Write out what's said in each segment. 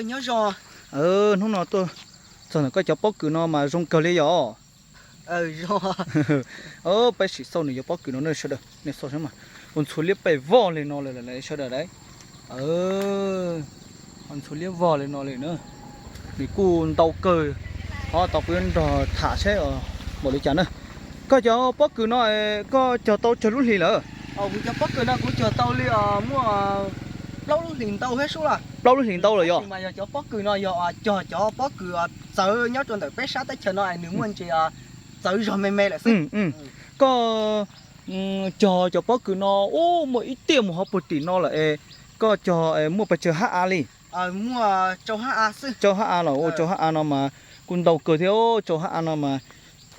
Nyob zoo. Hnub no tuaj txog ntawm koj cov pob kws no mas zoo kawg li yom. Peb sim xauj nws cov pob kws no ne sawv daws, nej xauj saib mas ua ntxhua liab pes vog li no lawm sawv daws lauj. Ua ntxhua liab vog li no li na. Nws kuj ntau kawg, ho tau kuv yuav nrog tham saib npaum li cas na. Koj cov pob kws no koj cog tau tsawg lub hlis lawm? Kuv cov pob kws no kuv cog tau li muaj plaub lub hlis ntau thiab sub. Plaub lub hlis ntau lawm yog? Mas yog cov pob kws no yog cog cov pob kws txawv nyob rau ntawm peb sab teb chaws no nws muaj ntsis txawv zog me me lawm xwb. Koj cog cov pob kws no ub muaj ib tiaj mus ho puag tim no lawm es koj cog muaj pes tsawg ha a li? Muaj rau ha a los ua rau ha a no mas kuj ntau kawg thiab, rau ha a no mas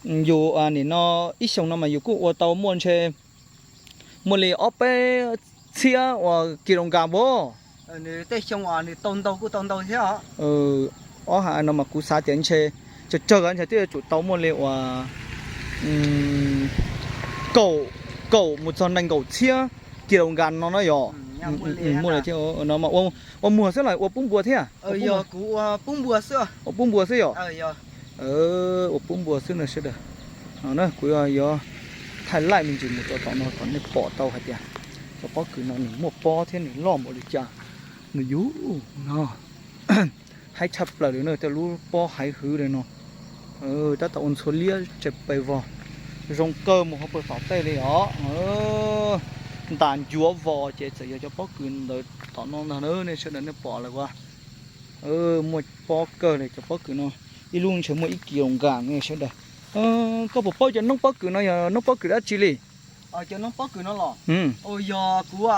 yus nim no ib xyoos no mas yus kuj ua tau muaj ntshe muaj li ob peb txhiab uas kis lus nkas npua. Tej xyoo nws tau ntau kuj tau ntau thiab. Ob ha no mas kuv xav tias ntshe tsawg tsawg ntshe twb yuav tsum tau muaj li uas kaum, kaum mus txog nees nkaum txhiab kis lus nkas no na yog. Muaj li thiab no mas ua muag xwb los ua pub npua thiab? Ua pub npua xwb yog? Ua pub npua xwb no sawv daws. No na kuv yuav thaij laij me ntsis mus rau tom no kom nej pom tau hais tias cov pob kws no nws muaj pob thiab nws loj npaum li cas. Nws yug no haib tshaj plaws li na, tej lub pob haiv hwv li no. Tab tom ua ntxhua liab tsawv pes vog, zoo kawg mus hauv pawg tom tej li os. Ntas ncuav vos ces txawm yog cov pob kws ntawd tom no ntag na, nej sawv daws nej pom lawm as. Muaj pob kawg li cov pob kws no, ib lub ntshe muaj ib kis lus nkas ne sawv daws. Koj puas paub cov noob pob kws no yog noob pob kws dab tsi li? Cov noob pob kws no los? Yog kuv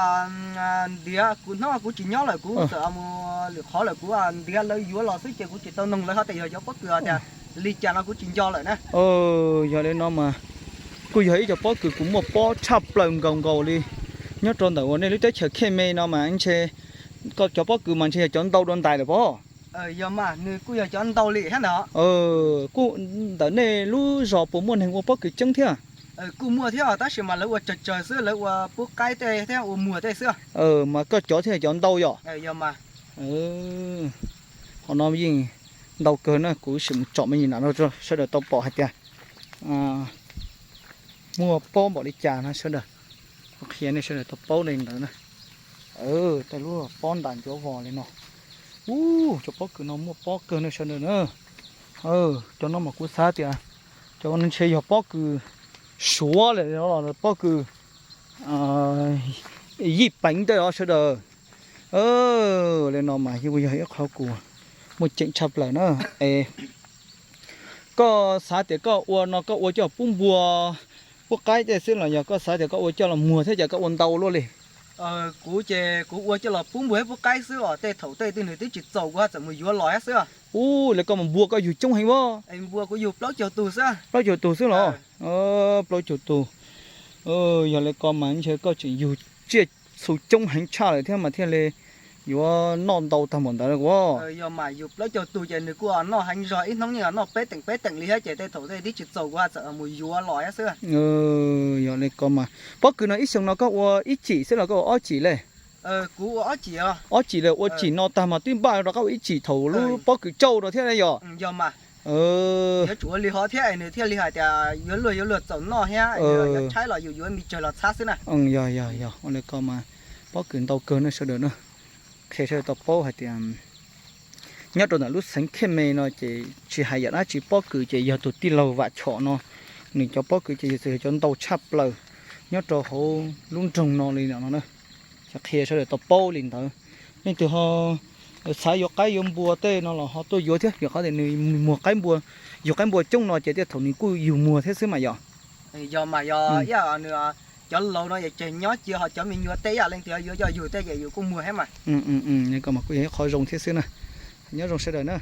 ntiav, kuv hnub kuv tsis nyob lawm, kuv txawm mus lwm qhov lawm, kuv ntiav lawv yuav los xwb ces kuv tsis tau noog lawv hais tias yog cov pob kws tias li cas no kuv tsis nco lawm na. Yog li no mas kuj yog ib cov pob kws kuj muaj pob tshaj plaws nkaus nkaus li nyob rau ntawm uas nej lub teb chaws Khej Me no mas ntshe koj cov pob kws mas ntshe yog cov ntau dua ntais lawm pob? Yog mas, nws kuj yog cov ntau li thiab ntag. Kuj ntawm nej lub zos puas muaj neeg ua pob kws coob thiab? Kuj muaj thiab tab sis mas lawv ua tsawg tsawg xwb, lawv ua pub qaib tej thiab ua muag tej xwb. Mas koj cov thiaj cov ntau yom? Yog mas. Qhov no yeej ntau kawg na, kuv sim mus tsom me nyuam nas no rau sawv daws tau pom hais tias muaj pob npaum li cas no sawv daws. Kuv qhia nej sawv daws tau paub li ntawd na. Tej lub pob ntas ncuav vos li no. Ub, cov pob kws no muaj pob kawg no sawv daws na. Cov no mas kuv xav tias cov no ntshe yog pob kws Suav lawm los pob kws yij peev tej os sawv daws. Li no mas yeej yog ib qho kws muaj ceem tshaj plaws na. Es koj xav tias koj ua no koj ua coj pub npua pub qaib tej xwb los yog koj xav tias koj ua coj los muag thiab ces koj ua ntau luaj li? Kuv ces kuv ua coj los pub npua thiab pub qaib xwb os, tej thaum tej twg nws twb tsis txaus kuv ho txawm mus yuav los thiab xwb. Ub, lawv koj mas npua koj yug coob heev as. Npua kuv yug plaub caug tug xwb. Plaub caug tug xwb los? Plaub caug tug. Yog li ko mas ntshe koj tseem yug tsiaj txhu coob heev tshaj lawm thiab mas thiaj li yuav noj ntau tag npaum ntawd as. Yog mas yug plaub caug tug ces nws kuj noj heev zog, ib hnub yeej noj peb teem peb teem li thiab ces tej thaum tej twg tsis txaus kuv ho txawm mus yuav los thiab xwb. Yog li ko mas pob kws no ib xyoos no koj ua ib chim xwb los koj ua ob chim li? Kuv ua ob chim. Ob chim li, ua chim no tag mas twb npaj rov qab ua ib chim thaum lub pob kws tsauj no thiab yog? Yuav tsum ua li hov thiab nws thiaj li hais tias yuav luag yuav luag txaus noj thiab, yuav tshaib los yus yuav me tsawg los txhab xwb na. Yog yog yog, ua li ko mas pob kws ntau kawg nej sawv daws na. Qhia sawv daws tau paub hais tias nyob rau ntawm lub xeev Khej Me no ces tsis hais yam dab tsi pob kws ces yog tus tij laug Vam Chom no, nws cov pob kws ces yog cov ntau tshaj plaws nyob rau hauv lub nroog no li no na. Ces qhia sawv daws tau paub li ntawd. Leej twg ho xav yuav qaib yuav npua tej no los ho tuaj yuav thiab, vim qhov tias nws muag qaib npua, yug qaib npua coob no ces tej thaum nws kuj yug muag thiab xwb mas yog. Yog mas yog, ib yam nws cov laus no ces nyob cia, ho cov me nyuam tej yam leej twg yuav coj yug tej ces yus kuj muag thiab mas. Ko mas kuj yog ib qho zoo thiab xwb na. Nyob zoo sawv daws na.